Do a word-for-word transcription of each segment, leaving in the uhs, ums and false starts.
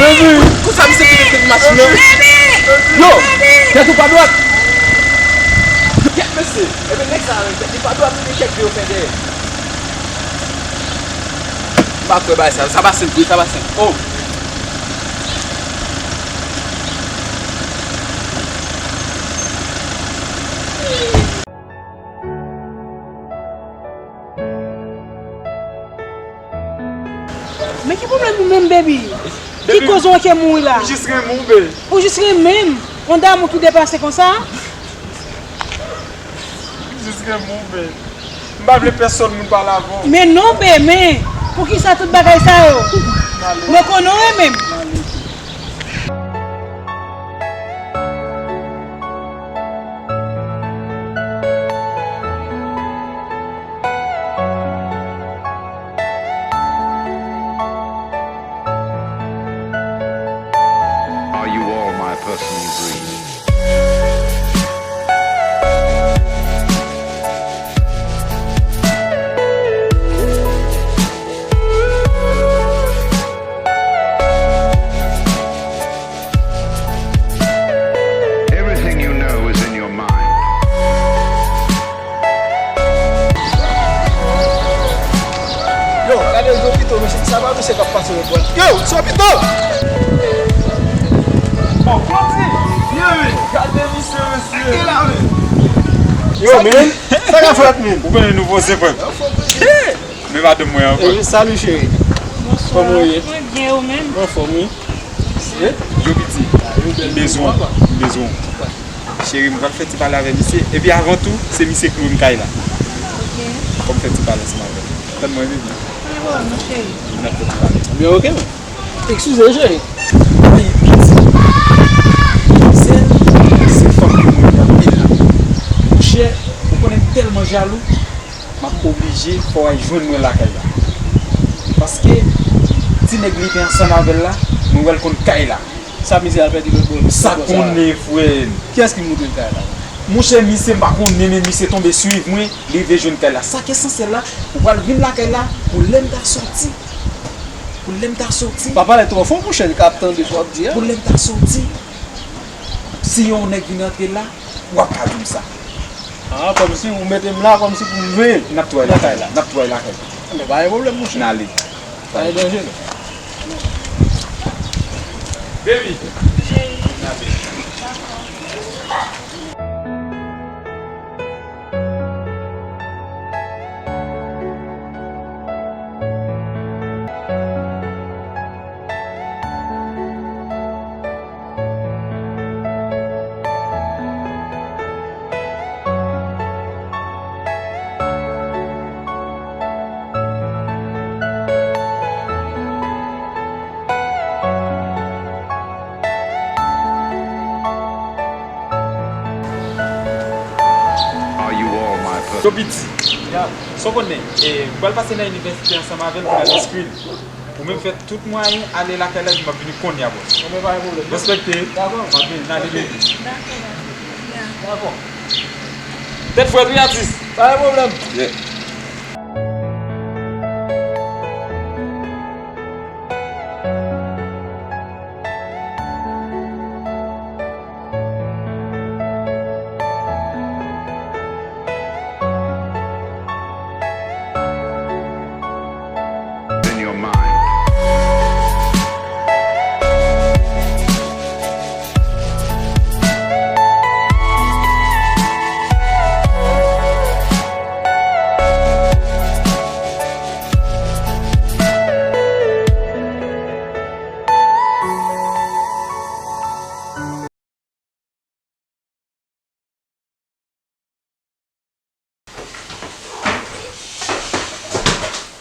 Konsa misye te mete machin nan. Yo, tèt ou pa dwat. Yo, kèt mesye. Ebyen nèg sa menm, tèt li pa dwat, li gen kèk vye yo fè dèyè. M pa kwè bagay sa, sa pa senp vre, sa pa senp. Oh. Men ki pwoblèm ou menm, baby? Ki koz ou anke mouri la? M jis renmen w, baby. Ou jis renmen m? On damou ki depase konsa? M jis renmen w, baby. M pa vle pèsonn moun pale avè w. Men non, baby, men poukisa tout bagay sa yo? Mwen konnen w renmen m. Are you all my personal dreams? Everything you know is in your mind. Yo, gade Zopito, mesye, sa pa misye k ap pase yo pran. Yo, Zopito! Bon, Claudy! Yo, men. Gade misye, mesye. Yo, men. Sa k ap fèt, men? Ou konnen nouvo se frè. Men madanm mwen ankò. Epi, salut, cheri. Bonswa. Kòman w ye? Mwen byen, ou menm? Mwen anfòm, wi. Yo, piti. M bezwen w. M bezwen w. Cheri, m pral fè ti pale avè misye. Epi avan tou, se misye k lwe m kay la. Ok. Fò m fè ti pale ansanm avè l. Tann mwen, bebe. Pa gen pwoblèm, non, cheri. N ap fè ti pale. Byen, ok, men. Eskize, cheri. Wi, piti. Se, se fanm ki mwen anpil la. Monchè, ou konnen m tèlman jalou. M ap oblije fè w al jwenn mwen lakay la. Paske ti nèg li te ansanm avè l la, mwen wè l konn kay la. Sa misye al pèdi lòt bò? Sa konnen, frè m. Kiyès ki montre l kay la? Monchè, misye m pa konnen, men misye tonbe swiv mwen, li rive jwenn kay la. Sa k esansyèl la, ou pral vin lakay la pou lè m ta soti. Pou lè m ta soti. Pa pale twò fò, monchè, li ka ap tande sa w ap di a. Pou lè m ta soti. Si yon nèg vin rantre la, w ap ka di m sa. Ah, kòmsi ou mete m la, kòmsi pou m veye l. N ap touye lakay la, n ap touye lakay la. Men pa gen pwoblèm, monchè. N ale. Pa gen danje, non. Baby. Cheri. N ale. Dakò. Are you all my person? Yo, piti. Ya. Sa w konnen, e, m pral pase nan inivèsite ansanm avè l pou n al eskri l. Ou menm fè tout mwayen ale lakay la, epi m ap vini kounye a, bòs. Bon, men pa gen pwoblèm. Respekte. Dakò. M ap vini, n ale, bebe. Dakò, bòs. Ya. Dakò. Tèt frèt, wi, atis. Pa gen pwoblèm. Yeah. In your mind.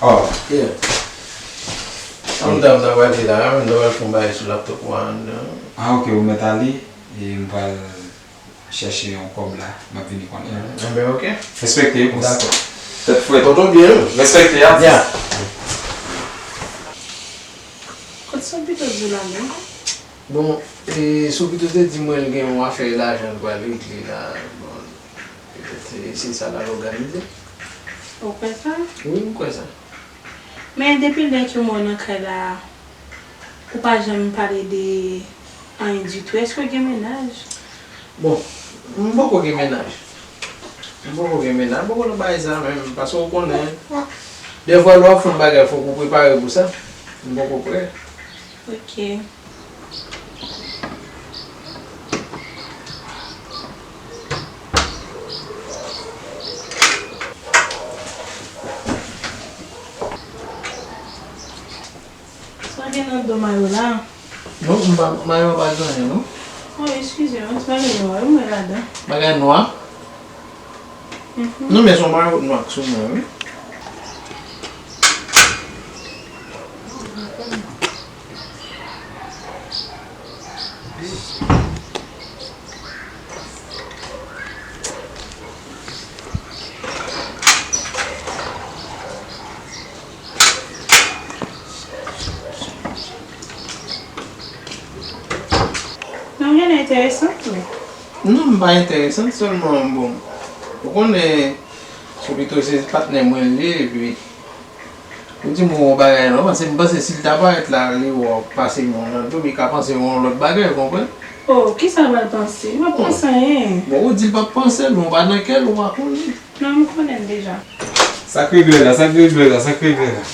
Oh. Yeah. An m ta, m ta prale la, m ta pral fè yon bagay sou laptop mwen anndan. Ah, ok, ou mèt ale, e m pral chèche yon kòb la, m ap vini kounye a. Mm, enben, ok. Respekte, bòs. Dakò. Tèt frèt. Tonton byen, wi. Respekte, atis. Yeah. Kot Sopito di w la menm? Bon, e, Sopito te di mwen l gen yon afè lajan l pral regle la. Bon, petèt se, se sa l al òganize. Ou kwè sa? Wi, m kwè sa. Men depi lè ke mwen nan kay la, Ou pa janm pale de anyen ditou. Èske w gen mennaj? Bon, m poko gen mennaj. M poko gen mennaj. M poko nan bagay sa menm. Paske w konnen, dèfwa lè w ap fè yon bagay, fòk ou prepare pou sa. M poko prè. Ok. Sa gen nan do mayo la? Non, m pa, mayo a pa gen anyen, non. Oh, eskize m, se bagay nwa wi m wè ladan. Bagay nwa? Mhm. Non, men se yon mayo nwa k sou mwen, wi. Non, gen enteresan tou. Non, m pa enteresan, sèlman, bon, ou konnen, Chopito se patnè mwen l ye, epi ou di m yon bagay la, paske m panse si l ta parèt la, li wè w pase yon lòt, li ka panse yon lòt bagay, ou konprann? Oh, kisa l pral panse? Li p ap panse anyen. Bon, ou di l p ap panse, men w pa nan kè l, ou pa konnen. Non, m konnen l deja. Sa k regle la, sa k regle la, sa k regle la.